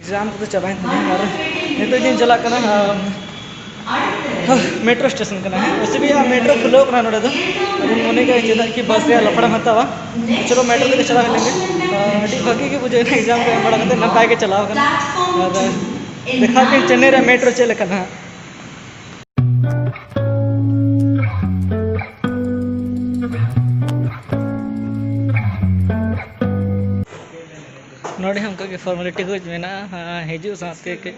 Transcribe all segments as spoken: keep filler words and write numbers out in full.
Exam ᱠᱚᱫᱚ ᱪᱟᱵᱟᱭᱮᱱ ᱛᱤᱧᱟ ᱟᱨ ᱱᱤᱛᱚᱜ ᱤᱧ ᱪᱟᱞᱟᱜ ᱠᱟᱱᱟ, ᱟᱢ, ᱦᱟᱸ, ᱢᱮᱴᱨᱳ ᱥᱴᱮᱥᱚᱱ ᱠᱟᱱᱟ, ᱦᱮᱸ᱾ ᱳᱭᱥᱮ ᱵᱷᱤ ᱢᱮᱴᱨᱳ ᱠᱷᱩᱞᱟᱹᱣ ᱠᱟᱱᱟ ᱱᱚᱰᱮ ᱫᱚ᱾ ᱟᱫᱚᱧ ᱢᱚᱱᱮ ᱠᱮᱫᱟ ᱪᱮᱫᱟᱜ ᱠᱤ ᱵᱟᱥ ᱨᱮᱭᱟᱜ ᱞᱟᱯᱲᱟᱢ ᱦᱟᱛᱟᱣᱟ᱾ ᱪᱚᱞᱚ ᱢᱮᱴᱨᱳ ᱛᱮᱜᱮ ᱪᱟᱞᱟᱣ ᱦᱩᱭ ᱞᱮᱱ ᱜᱮ᱾ ᱟᱸ, ᱟᱹᱰᱤ ᱵᱷᱟᱹᱜᱤ ᱜᱮ ᱵᱩᱡᱷᱟᱹᱣ ᱮᱱᱟ, ᱮᱠᱡᱟᱢ ᱠᱚ ᱮᱢ ᱵᱟᱲᱟ ᱠᱟᱛᱮ ᱱᱟᱯᱟᱭ ᱜᱮ ᱪᱟᱞᱟᱣ ᱠᱟᱱᱟ᱾ ᱟᱨ ᱫᱮᱠᱷᱟᱣ ᱯᱮ ᱪᱮᱱᱱᱟᱭ ᱨᱮᱭᱟᱜ ᱢᱮᱴᱨᱳ ᱪᱮᱫ ᱞᱮᱠᱟ ᱱᱟᱦᱟᱜ᱾ ᱱᱚᱰᱮ ᱦᱚᱸ ᱚᱱᱠᱟ ᱜᱮ ᱯᱷᱚᱨᱢᱟᱞᱤᱴᱤ ᱠᱚ ᱢᱮᱱᱟᱜᱼᱟ, ᱦᱮᱸ, ᱦᱤᱡᱩᱜ ᱥᱟᱶᱛᱮ ᱠᱟᱹᱡ᱾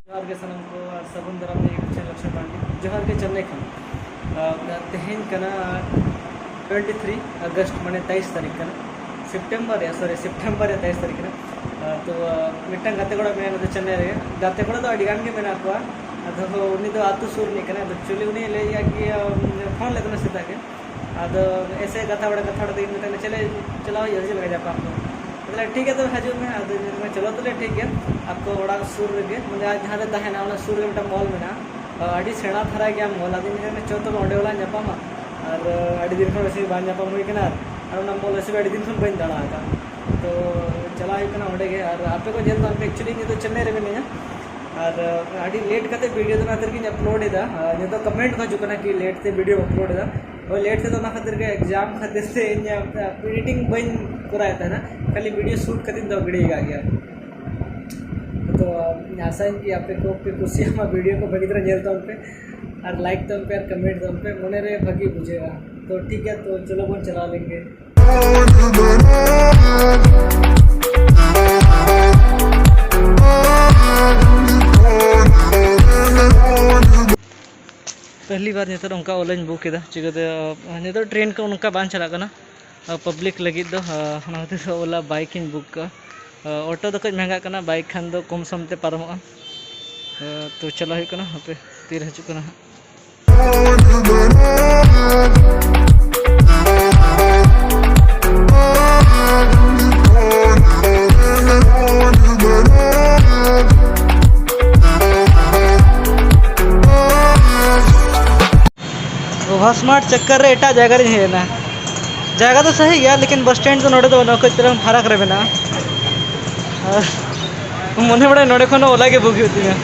ᱡᱚᱦᱟᱨ ᱜᱮ ᱥᱟᱱᱟᱢ ᱠᱚ ᱟᱨ ᱥᱟᱹᱜᱩᱱ ᱫᱟᱨᱟᱢ ᱱᱤᱭᱟᱹ YouTube channel ᱞᱚᱠᱥᱢᱤ ᱯᱟᱱᱰᱮ᱾ ᱡᱚᱦᱟᱨ ᱜᱮ ᱪᱮᱱᱱᱟᱭ ᱠᱷᱚᱱ᱾ ᱟᱨ ᱛᱮᱦᱮᱧ ᱠᱟᱱᱟ twenty three August, ᱢᱟᱱᱮ ᱛᱮᱭᱤᱥ ᱛᱟᱹᱨᱤᱠᱷ ᱠᱟᱱᱟ, ᱥᱮᱯᱴᱮᱢᱵᱚᱨ ᱨᱮᱭᱟᱜ, sorry, ᱥᱮᱯᱴᱮᱢᱵᱚᱨ ᱨᱮᱭᱟᱜ ᱛᱮᱭᱤᱥ ᱛᱟᱹᱨᱤᱠᱷ ᱠᱟᱱᱟ᱾ ᱟᱨ ᱛᱚ, ᱟᱨ ᱢᱤᱫᱴᱟᱝ ᱜᱟᱛᱮ ᱠᱚᱲᱟ ᱢᱮᱱᱟᱭᱟ ᱱᱚᱛᱮ ᱪᱮᱱᱱᱟᱭ ᱨᱮᱜᱮ᱾ ᱜᱟᱛᱮ ᱠᱚᱲᱟ ᱫᱚ ᱟᱹᱰᱤ ᱜᱟᱱ ᱜᱮ ᱢᱮᱱᱟᱜ ᱠᱚᱣᱟ, ᱟᱫᱚ ᱩᱱᱤ ᱫᱚ ᱟᱹᱛᱩ ᱥᱩᱨ ᱨᱤᱱᱤᱡ ᱠᱟᱱᱟᱭ᱾ ᱟᱫᱚ actually ᱩᱱᱤ ᱞᱟᱹᱭᱮᱫᱼᱟ ᱠᱤ, ᱟᱢ, ᱯᱷᱳᱱ ᱞᱮᱫ ᱛᱟᱦᱮᱱᱟ ᱥᱮᱛᱟᱜ ᱜᱮ, ᱟᱫᱚ ᱮᱥᱮ ᱠᱟᱛᱷᱟ ᱵᱟᱲᱟ ᱠᱟᱛᱷᱟ ᱵᱟᱲᱟ ᱛᱮᱜᱮ ᱢᱮᱛᱟᱭ ᱠᱟᱱᱟ, "ᱪᱚᱞᱮ, ᱪᱟᱞᱟᱣ ᱦᱩᱭᱩᱜᱼᱟ, ᱪᱮᱫ ᱞᱮᱠᱟ ᱧᱟᱯᱟᱢ ᱫᱚ?" ᱟᱫᱚ ᱞᱟᱹᱭ, "ᱴᱷᱤᱠ ᱜᱮᱭᱟ, ᱛᱚᱵᱮ ᱦᱤᱡᱩᱜ ᱢᱮ᱾" ᱟᱫᱚ ᱢᱮᱱ ᱠᱟᱱᱟ, "ᱪᱚᱞᱚ ᱛᱟᱦᱞᱮ ᱴᱷᱤᱠ ᱜᱮᱭᱟ, ᱟᱠᱚ ᱚᱲᱟᱜ ᱥᱩᱨ ᱨᱮᱜᱮ, ᱢᱟᱱᱮ ᱟᱡ ᱡᱟᱦᱟᱸ ᱨᱮ ᱛᱟᱦᱮᱱᱟ ᱚᱱᱟ ᱥᱩᱨ ᱨᱮ ᱢᱤᱫᱴᱟᱝ ᱢᱚᱞ ᱢᱮᱱᱟᱜᱼᱟ, ᱟᱹᱰᱤ ᱥᱮᱬᱟ ᱫᱷᱟᱨᱟ ᱜᱮᱭᱟ ᱢᱚᱞ᱾" ᱟᱫᱚᱧ ᱢᱮᱛᱟᱭ ᱠᱟᱱᱟ, "ᱪᱚ ᱛᱚᱵᱮ ᱚᱸᱰᱮ ᱦᱚᱸᱞᱟᱝ ᱧᱟᱯᱟᱢᱟ, ᱟᱨ ᱟᱹᱰᱤ ᱫᱤᱱ ᱠᱷᱚᱱ ᱵᱮᱥᱤ ᱵᱟᱝ ᱧᱟᱯᱟᱢ ᱦᱩᱭ ᱠᱟᱱᱟ, ᱟᱨ, ᱟᱨ ᱚᱱᱟ ᱢᱚᱞ ᱵᱮᱥᱤ ᱟᱹᱰᱤ ᱫᱤᱱ ᱠᱷᱚᱱ ᱵᱟᱹᱧ ᱫᱟᱬᱟ ᱟᱠᱟᱫᱼᱟ᱾" ᱛᱚ ᱪᱟᱞᱟᱣ ᱦᱩᱭᱩᱜ ᱠᱟᱱᱟ ᱚᱸᱰᱮ ᱜᱮ᱾ ᱟᱨ ᱟᱯᱮ ᱠᱚ ᱧᱮᱞ ᱛᱟᱵᱚᱱ ᱯᱮ, actually ᱤᱧ ᱱᱤᱛᱚᱜ ᱪᱮᱱᱱᱟᱭ ᱨᱮ ᱢᱤᱱᱟᱹᱧᱟ, ᱟᱨ ᱟᱹᱰᱤ ᱞᱮᱴ ᱠᱟᱛᱮ ᱵᱷᱤᱰᱤᱭᱳ ᱫᱚ ᱚᱱᱟ ᱠᱷᱟᱹᱛᱤᱨ ᱜᱤᱧ ᱟᱯᱞᱳᱰ ᱮᱫᱟ᱾ ᱟᱨ ᱱᱤᱛᱚᱜ ᱠᱚᱢᱮᱱᱴ ᱠᱚ ᱦᱤᱡᱩᱜ ᱠᱟᱱᱟ ᱠᱤ ᱞᱮᱴ ᱛᱮ ᱵᱷᱤᱰᱤᱭᱳ ᱟᱯᱞᱳᱰ ᱮᱫᱟ, ᱦᱳᱭ, ᱞᱮᱴ ᱛᱮᱫᱚ ᱚᱱᱟ ᱠᱷᱟᱹᱛᱤᱨ ᱜᱮ, ᱮᱠᱡᱟᱢ ᱠᱷᱟᱹᱛᱤᱨ ᱛᱮ ᱤᱧ ᱮᱰᱤᱴᱤᱝ ᱵᱟᱹᱧ ᱠᱚᱨᱟᱣᱮᱫ ᱛᱟᱦᱮᱱᱟ, ᱠᱷᱟᱹᱞᱤ ᱵᱷᱤᱰᱤᱭᱳ ᱥᱩᱴ ᱠᱟᱛᱮᱧ ᱫᱚᱦᱚ ᱜᱤᱰᱤ ᱟᱠᱟᱫ ᱜᱮᱭᱟ᱾ ᱛᱚ ᱟᱥᱟᱭᱟᱹᱧ ᱠᱤ ᱟᱯᱮ ᱠᱚ ᱯᱮ ᱠᱩᱥᱤᱭᱟᱜ ᱢᱟ ᱵᱷᱤᱰᱤᱭᱳ ᱠᱚ, ᱵᱷᱟᱹᱜᱤ ᱫᱷᱟᱨᱟ ᱧᱮᱞ ᱛᱟᱵᱚᱱ ᱯᱮ ᱟᱨ ᱞᱟᱭᱤᱠ ᱛᱟᱵᱚᱱ ᱯᱮ ᱟᱨ ᱠᱚᱢᱮᱱᱴ ᱛᱟᱵᱚᱱ ᱯᱮ, ᱢᱚᱱᱮᱨᱮ ᱵᱷᱟᱹᱜᱤ ᱵᱩᱡᱷᱟᱹᱜᱼᱟ᱾ ᱛᱚ ᱴᱷᱤᱠ ᱜᱮᱭᱟ, ᱛᱚ ᱪᱚᱞᱚ ᱵᱚᱱ ᱪᱟᱞᱟᱣ ᱞᱮᱱ ᱜᱮ᱾ ᱯᱮᱦᱞᱤ ᱵᱟᱨ ᱱᱤᱛᱚᱜ ᱚᱱᱠᱟ ᱚᱞᱟᱧ ᱵᱩᱠ ᱠᱮᱫᱟ, ᱪᱤᱠᱟᱹᱛᱮ ᱱᱤᱛᱚᱜ ᱴᱨᱮᱱ ᱠᱚ ᱚᱱᱠᱟ ᱵᱟᱝ ᱪᱟᱞᱟᱜ ᱠᱟᱱᱟ ᱯᱟᱵᱽᱞᱤᱠ ᱞᱟᱹᱜᱤᱫ ᱫᱚ, ᱚᱱᱟ ᱠᱷᱟᱹᱛᱤᱨ ᱛᱮ ᱚᱞᱟ ᱵᱟᱭᱤᱠ ᱤᱧ ᱵᱩᱠ ᱠᱟᱜᱼᱟ᱾ ᱚᱴᱳ ᱫᱚ ᱠᱟᱹᱡ ᱢᱮᱸᱦᱜᱟᱜ ᱠᱟᱱᱟ, ᱵᱟᱭᱤᱠ ᱠᱷᱟᱱ ᱫᱚ ᱠᱚᱢ ᱥᱚᱢ ᱛᱮ ᱯᱟᱨᱚᱢᱚᱜᱼᱟ᱾ ᱛᱚ ᱪᱟᱞᱟᱜ ᱦᱩᱭᱩᱜ ᱠᱟᱱᱟ, ᱦᱟᱯᱮ ᱛᱤᱨᱮ ᱦᱤᱡᱩᱜ ᱠᱟᱱᱟ ᱦᱟᱸᱜ᱾ ᱳᱵᱷᱟᱨ ᱥᱢᱟᱨᱴ ᱪᱚᱠᱠᱚᱨ ᱨᱮ ᱮᱴᱟᱜ ᱡᱟᱭᱜᱟ ᱨᱤᱧ ᱦᱮᱡ ᱮᱱᱟ᱾ ᱡᱟᱭᱜᱟ ᱫᱚ ᱥᱟᱹᱦᱤ ᱜᱮᱭᱟ, ᱞᱮᱠᱤᱱ ᱵᱟᱥ ᱥᱴᱮᱱᱰ ᱫᱚ ᱱᱚᱰᱮ ᱫᱚ ᱵᱟᱹᱱᱩᱜᱼᱟ, ᱠᱟᱹᱡ ᱪᱩᱞᱩᱝ ᱯᱷᱟᱨᱟᱠ ᱨᱮ ᱢᱮᱱᱟᱜᱼᱟ᱾ ᱟᱨ ᱢᱚᱱᱮ ᱵᱟᱲᱟᱭ ᱱᱚᱰᱮ ᱠᱷᱚᱱ ᱦᱚᱸ ᱚᱞᱟ ᱜᱮ ᱵᱩᱠ ᱦᱩᱭᱩᱜ ᱛᱤᱧᱟᱹ᱾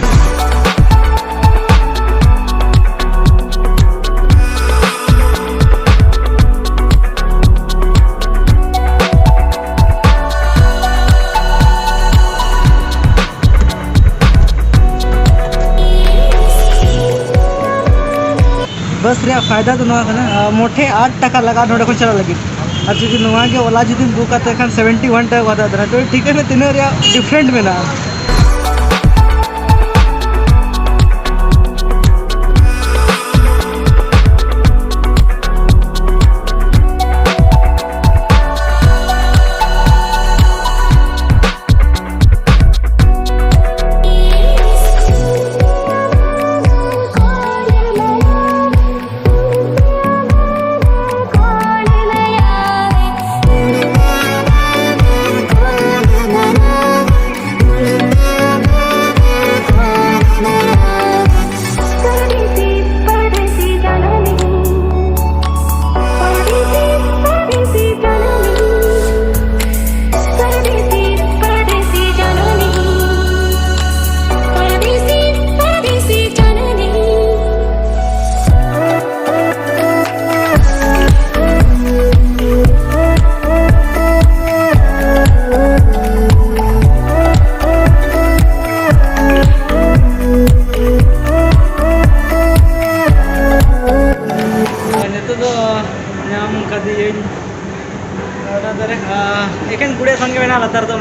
ᱵᱟᱥ ᱨᱮᱭᱟᱜ ᱯᱷᱟᱭᱫᱟ ᱫᱚ ᱱᱚᱣᱟ ᱠᱟᱱᱟ, ᱟᱨ ᱢᱳᱴᱷᱮ ᱟᱴ ᱴᱟᱠᱟ ᱞᱟᱜᱟᱜᱼᱟ ᱱᱚᱰᱮ ᱠᱷᱚᱱ ᱪᱟᱞᱟᱜ ᱞᱟᱹᱜᱤᱫ᱾ ᱟᱨ ᱡᱩᱫᱤ ᱱᱚᱣᱟ ᱜᱮ ᱳᱞᱟ ᱡᱩᱫᱤᱢ ᱵᱩᱠ ᱠᱟᱛᱮ ᱠᱷᱟᱱ ᱥᱮᱵᱷᱮᱱᱴᱤ ᱳᱣᱟᱱ ᱴᱟᱠᱟ ᱠᱚ ᱦᱟᱛᱟᱣ ᱛᱟᱦᱮᱱᱟ᱾ ᱛᱚ ᱴᱷᱤᱠᱟᱹᱱ ᱨᱮ ᱛᱤᱱᱟᱹᱜ ᱨᱮᱭᱟᱜ ᱰᱤᱯᱷᱟᱨᱮᱱᱴ ᱢᱮᱱᱟᱜᱼᱟ᱾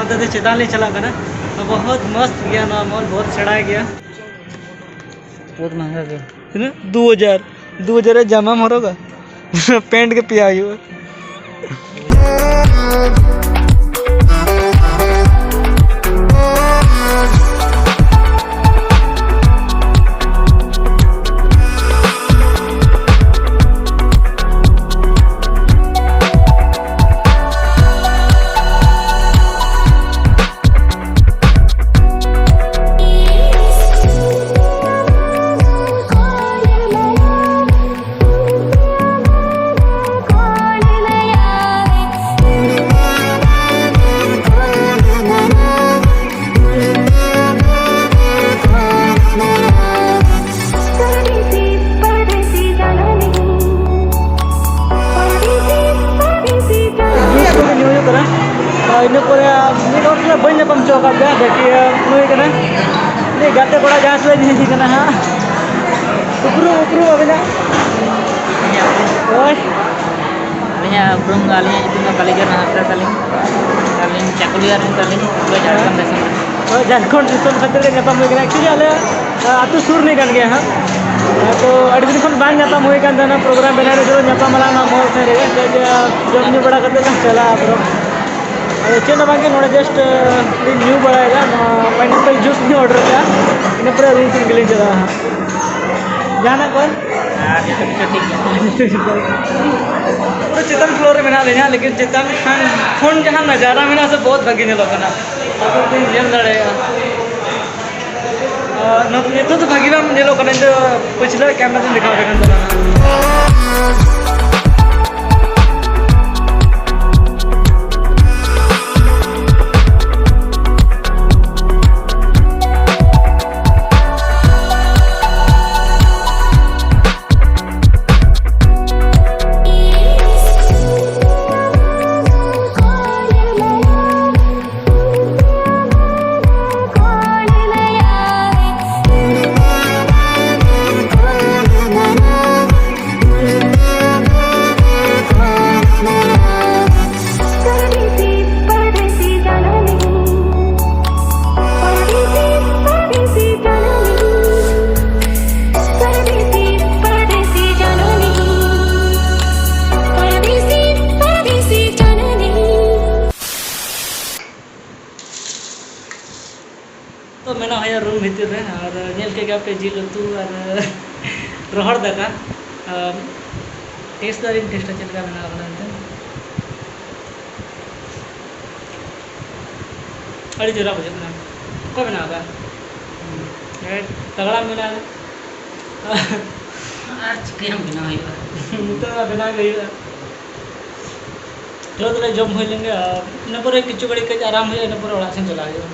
ᱱᱚᱛᱮ ᱫᱚ ᱪᱮᱛᱟᱱ ᱞᱮ ᱪᱟᱞᱟᱜ ᱠᱟᱱᱟ᱾ ᱵᱚᱦᱩᱛ ᱢᱚᱥᱛ ᱜᱮᱭᱟ ᱱᱚᱣᱟ ᱢᱚᱞ, ᱵᱚᱦᱩᱛ ᱥᱮᱬᱟ ᱜᱮᱭᱟ᱾ ᱵᱚᱦᱩᱛ ᱢᱚᱦᱚᱝᱜᱟ ᱜᱮᱭᱟ᱾ ᱛᱤᱱᱟᱹᱜ? ᱫᱩ ᱦᱟᱡᱟᱨ᱾ ᱫᱩ ᱦᱟᱡᱟᱨ ᱨᱮ ᱡᱟᱢᱟᱢ ᱦᱚᱨᱚᱜᱟ, ᱯᱮᱱᱴ ᱜᱮ ᱯᱮᱭᱟ ᱦᱩᱭᱩᱜᱼᱟ᱾ ᱡᱩᱥ ᱠᱚᱜᱮ ᱧᱩ ᱦᱩᱭᱩᱜ ᱠᱟᱱᱟ᱾ ᱟᱨ ᱤᱱᱟᱹ ᱯᱚᱨᱮ ᱢᱤᱫ ᱦᱚᱲ ᱥᱟᱞᱟᱜ ᱵᱟᱹᱧ ᱧᱟᱯᱟᱢ ᱦᱚᱪᱚ ᱟᱠᱟᱫ ᱜᱮᱭᱟ, ᱵᱟᱹᱠᱤ ᱱᱩᱭ ᱠᱟᱱᱟ᱾ ᱩᱱᱤ ᱜᱟᱛᱮ ᱠᱚᱲᱟ ᱡᱟᱦᱟᱸ ᱥᱟᱞᱟᱜ ᱤᱧ ᱦᱮᱡ ᱠᱟᱱᱟ ᱦᱟᱸᱜ᱾ ᱩᱯᱨᱩᱢ, ᱩᱯᱨᱩᱢ ᱟᱹᱵᱤᱱᱟᱜ? ᱦᱳᱭ᱾ ᱟᱹᱞᱤᱧᱟᱜ ᱩᱯᱨᱩᱢ ᱫᱚ, ᱟᱹᱞᱤᱧᱟᱜ ᱧᱩᱛᱩᱢ ᱫᱚ ᱠᱟᱞᱤᱜᱚᱨ ᱦᱟᱸᱥᱫᱟ ᱛᱟᱹᱞᱤᱧ᱾ ᱟᱹᱞᱤᱧ ᱪᱟᱠᱩᱞᱤᱭᱟᱹ ᱨᱮᱱ ᱠᱟᱱᱟᱞᱤᱧ, ᱯᱩᱨᱟᱹ ᱡᱷᱟᱲᱠᱷᱚᱸᱰ ᱫᱤᱥᱚᱢ ᱨᱮ᱾ ᱦᱳᱭ, ᱡᱷᱟᱲᱠᱷᱚᱸᱰ ᱫᱤᱥᱚᱢ ᱠᱷᱟᱹᱛᱤᱨ ᱜᱮ ᱧᱟᱯᱟᱢ ᱦᱩᱭ ᱠᱟᱱᱟ᱾ Actually, ᱟᱞᱮ, ᱟ, ᱟᱹᱛᱩ ᱥᱩᱨ ᱨᱤᱱᱤᱡ ᱠᱟᱱ ᱜᱮᱭᱟ ᱦᱟᱸᱜ᱾ ᱛᱚ, ᱟᱹᱰᱤ ᱫᱤᱱ ᱠᱷᱚᱱ ᱵᱟᱝ ᱧᱟᱯᱟᱢ ᱦᱩᱭ ᱠᱟᱱ ᱛᱟᱦᱮᱱᱟ᱾ ᱯᱨᱳᱜᱨᱟᱢ ᱵᱮᱱᱟᱣ ᱨᱮ ᱧᱟᱯᱟᱢ ᱟᱞᱟᱝ ᱱᱚᱣᱟ ᱢᱚᱞ ᱥᱮᱱ ᱨᱮᱜᱮ᱾ ᱡᱚᱢ ᱧᱩ ᱵᱟᱲᱟ ᱠᱟᱛᱮ ᱞᱟᱝ ᱪᱟᱞᱟᱜᱼᱟ ᱯᱩᱨᱟᱹ᱾ ᱟᱫᱚ ᱪᱮᱫ ᱦᱚᱸ ᱵᱟᱝᱜᱮ, ᱱᱚᱰᱮ just, ᱟ, ᱞᱤᱧ ᱧᱩ ᱵᱟᱲᱟᱭᱮᱫᱟ, ᱱᱚᱣᱟ pineapple juice ᱞᱤᱧ order ᱠᱟᱜᱼᱟ᱾ ᱤᱱᱟᱹ ᱯᱚᱨᱮ ᱨᱩᱢ ᱥᱮᱫ ᱜᱮᱞᱤᱧ ᱪᱟᱞᱟᱜᱼᱟ ᱦᱟᱸᱜ᱾ ᱡᱟᱦᱟᱱᱟᱜ ᱠᱚ? ᱟᱨ ᱡᱚᱛᱚ ᱠᱤᱪᱷᱩ ᱴᱷᱤᱠ ᱜᱮᱭᱟ᱾ ᱯᱩᱨᱟᱹ ᱪᱮᱛᱟᱱ floor ᱨᱮ ᱢᱮᱱᱟᱜ ᱞᱤᱧᱟ, ᱞᱮᱠᱤᱱ ᱪᱮᱛᱟᱱ ᱠᱷᱚᱱ, ᱠᱷᱚᱱ ᱡᱟᱦᱟᱸ ᱱᱟᱡᱟᱨᱟ ᱢᱮᱱᱟᱜᱼᱟ ᱥᱮ, ᱵᱚᱦᱩᱛ ᱵᱷᱟᱹᱜᱤ ᱧᱮᱞᱚᱜ ᱠᱟᱱᱟ᱾ ᱟᱯᱮ ᱯᱮ ᱧᱮᱞ ᱫᱟᱲᱮᱭᱟᱜᱼᱟ᱾ ᱟᱨ ᱱᱚᱛᱮ ᱱᱤᱛᱚᱜ ᱫᱚ ᱵᱷᱟᱹᱜᱤ ᱵᱟᱝ ᱧᱮᱞᱚᱜ ᱠᱟᱱᱟ, ᱤᱧ ᱫᱚ ᱯᱟᱹᱪᱷᱞᱟᱹ ᱠᱮᱢᱮᱨᱟ ᱛᱮᱧ ᱫᱮᱠᱷᱟᱣ ᱟᱯᱮ ᱠᱟᱱ ᱛᱟᱦᱮᱱᱟ᱾ ᱟᱭᱟᱜ ᱨᱩᱢ ᱵᱷᱤᱛᱤᱨ ᱨᱮ, ᱟᱨ ᱧᱮᱞ ᱠᱮᱫ ᱜᱮᱭᱟ ᱯᱮ ᱡᱤᱞ ᱩᱛᱩ ᱟᱨ ᱨᱚᱦᱚᱲ ᱫᱟᱠᱟ᱾ ᱟᱨ ᱴᱮᱥᱴ ᱫᱚ ᱟᱹᱣᱨᱤᱧ ᱴᱮᱥᱴᱟ ᱪᱮᱫ ᱞᱮᱠᱟ ᱵᱮᱱᱟᱣ ᱠᱟᱱᱟ ᱮᱱᱛᱮ᱾ ᱟᱹᱰᱤ ᱪᱮᱦᱨᱟ ᱵᱩᱡᱷᱟᱹᱜ ᱠᱟᱱᱟ᱾ ᱚᱠᱚᱭ ᱵᱮᱱᱟᱣ ᱠᱟᱜᱼᱟ? ᱦᱮᱸ, ᱛᱟᱜᱲᱟ ᱢᱮᱱᱟᱜᱼᱟ᱾ ᱟᱨ ᱪᱤᱠᱟᱹᱭᱟᱢ, ᱵᱮᱱᱟᱣ ᱦᱩᱭᱩᱜᱼᱟ᱾ ᱱᱤᱛᱚᱜ ᱫᱚ ᱵᱮᱱᱟᱣ ᱜᱮ ᱦᱩᱭᱩᱜᱼᱟ᱾ ᱪᱚᱞᱚ ᱛᱟᱦᱞᱮ ᱡᱚᱢ ᱦᱩᱭ ᱞᱮᱱ ᱜᱮ, ᱟᱨ ᱤᱱᱟᱹ ᱯᱚᱨᱮ ᱠᱤᱪᱷᱩ ᱜᱷᱟᱹᱲᱤᱡ ᱠᱟᱹᱡ ᱟᱨᱟᱢ ᱦᱩᱭᱩᱜᱼᱟ, ᱤᱱᱟᱹ ᱯᱚᱨᱮ ᱚᱲᱟᱜ ᱥᱮᱱ ᱪᱟᱞᱟᱜ ᱦᱩᱭᱩᱜᱼᱟ᱾